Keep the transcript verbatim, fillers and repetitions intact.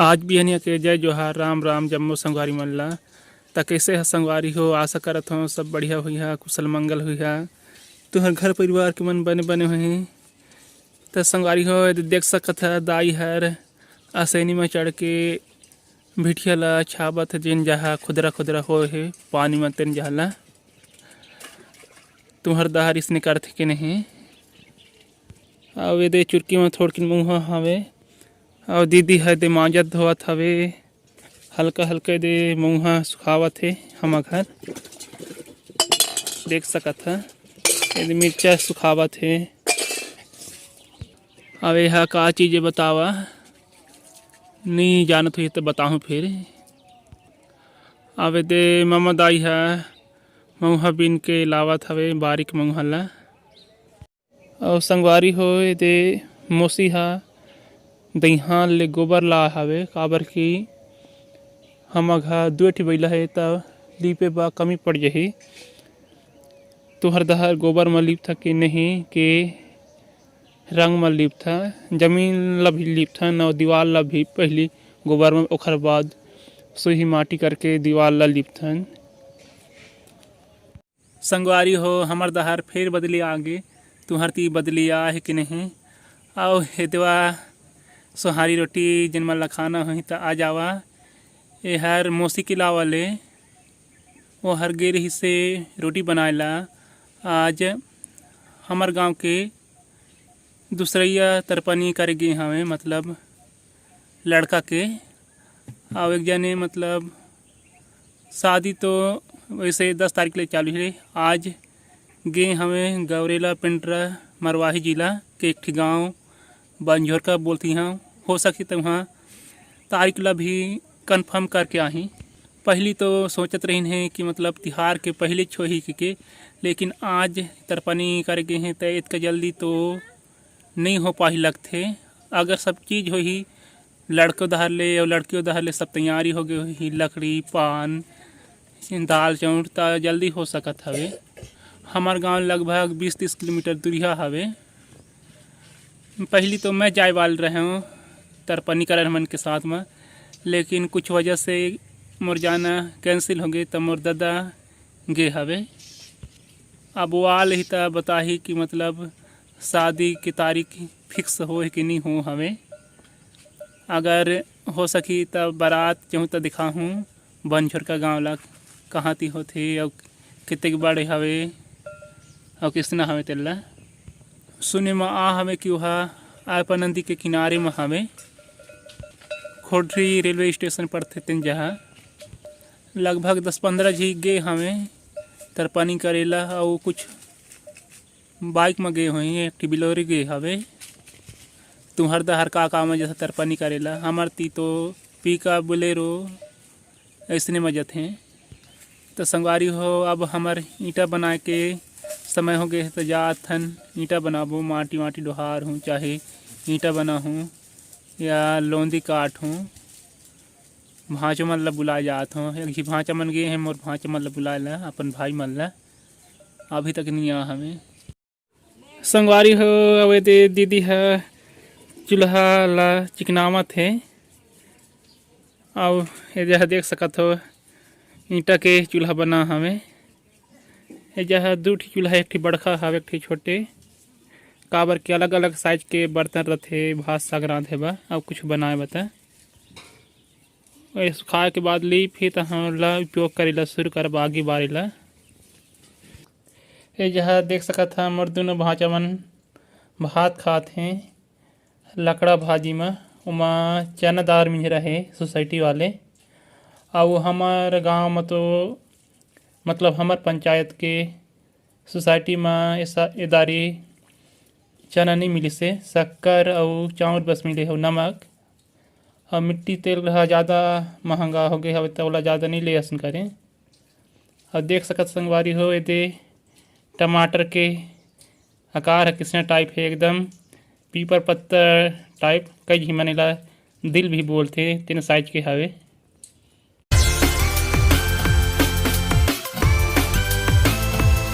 आज बिहनिया के जय जोहार, राम राम जम्मो संगवारी मन ला। त कइसे ह संगवारी हो? आशा करत हव सब बढ़िया होइहा, कुशल मंगल होइहा। तुहर घर परिवार के मन बने बने होही। त संगवारी हो, एदे देख सकत ह दाई हर असैनी म चढ़ के भिठिया ला छाबत हे, जेन जहाँ खुदरा खुदरा होए हे पानी म, तेन जहाँ ला। तुहर डहर इसने करथे के नहीं? अउ एदे चुरकी म थोड़किन मउहा हवे, अउ दीदी ह एदे मांजत धोवत हवे। हल्का हल्का एदे मउहा सुखावत हे हमर घर, देख सकत ह। एदे मिर्चा सुखावत हे। अब एहा का चीज हे बतावा, नइ जानत होही त बताहूँ फिर। अब एदे ममा दाई ह मउहा बीन के लावत हवे, बारीक मउहा ला। अउ संगवारी हो, एदे मौसी ह दइहान ले गोबर लाय हवे, काबर कि हमर घर दुए ठी बइला हे, त लीपे बर कमी पड़ जही। तुहर डहर गोबर म लीपथा के नहीं, के रंग म लीपथा, जमीन ल भी लीपथन अउ दीवाल ल भी पहिली गोबर म, ओखर बाद सुही माटी करके दीवाल ल लीपथन। संगवारी हो, हमर डहर फेर बदली आगे, तुहर ती बदली आय हे कि नहीं? अउ एदे वा सोहारी रोटी जेन मन ल खाना होही त आ जावा। एहर मौसी के लावा ले, ओहर गे रहिसे रोटी बनाए ला। आज हमर गांव के दूसरइया तरपनी करे गे हवे, मतलब लड़का के। अउ एक जने, मतलब शादी तो वैसे दस तारीख ले चालू हे। आज गे हवे गौरेला पेंड्रा मरवाही जिला के एक ठी गांव बनझोरका बोलती हव, हो सकही त उहाँ तारीख ला भी confirm करके आही। पहिली तो सोचत रहिन हे कि मतलब तिहार के पहिलेच होही कहिके, लेकिन आज तरपनी करे गे हे त एतका जल्दी तो नइ हो पाही लगथे। अगर सब चीज होही, लड़को डहर ले अउ लड़कियों डहर ले सब तैयारी हो गे होही, लकड़ी, पान, दाल चाउर, त जल्दी हो सकत हवे। हमर गांव लगभग बीस तीस किलोमीटर दूरिहा हवे। पहिली तो मैं जाए वाले रहेंव तरपनी करन मन के साथ में, लेकिन कुछ वजह से मोर जाना cancel हो गे, त मोर ददा गे हवे। अब वो आ लेही त बताही कि मतलब शादी के तारीख fix होए कि नहीं हो हवे। अगर हो सकी त बारात जहूँ त दिखाहूँ बनझोरका गांव ला, कहाँ ती होथे अउ कितेक बड़े हवे अउ किसना हवे तेला। सुने म आ हवे कि ओहा आयपा नदी के किनारे म हवे, खोडरी रेलवे स्टेशन पड़थे तेन जहाँ। लगभग दस पंद्रह झी गे हवे तरपनी करेला, अउ कुछ बाइक म गे होही, एक ठी बिलोरी गे हवे। तुहर डहर का का म जैसे तरपनी करेला, हमर ती तो पिकअप, बोलेरो अइसने म जथे। त संगवारी हो, अब हमर ईंटा बनाए के समय हो गे हे, त जात हन ईंटा बनाबो। माटी वाटी डोहार हूँ, चाहे ईंटा बनाहूँ या लोंदी काटहूँ। भांचो मन ल बुलाए जात हूँ, एक झी भांचा मन गे हे मोर भांचा मन ल बुलाए ला, अपन भाई मन ल, अभी तक नहीं आ हवे। संगवारी हो, अउ एदे दीदी ह चूल्हा ला चिकनावत हे। अउ एदे ह देख सकत हो, ईंटा के चूल्हा बना हवे। एदे ह दू ठी चूल्हा, एक ठी बड़का हवे, एक ठी छोटे, काबर के अलग-अलग size के बर्तन रथे, भात साग रांधे बर अउ कुछ बनाए बर। त ए सुखाए के बाद लीप ही, त हमन ला उपयोग करे ला शुरू करब आगी बारी ला। ए जहाँ देख सकत ह, मोर दुनो भांचा मन भात खात हें लकड़ा भाजी म। ओमा चना दार मिंजरा हे सोसाइटी वाले। अउ हमर गांव म तो, मतलब हमर पंचायत के सोसाइटी म ऐसा, ए दारी चना नइ मिलिस हे, शक्कर अउ चाउर बस मिले हे अउ नमक। अउ मिट्टी तेल ह ज़्यादा महंगा हो गे हवे, त ओला ज़्यादा नइ ले असन करें। अउ देख सकत संगवारी हो, एदे टमाटर के आकार ह किसना type हे, एकदम पीपर पत्ता type। कई झी मन एला दिल भी बोलथे, तेन size के हवे।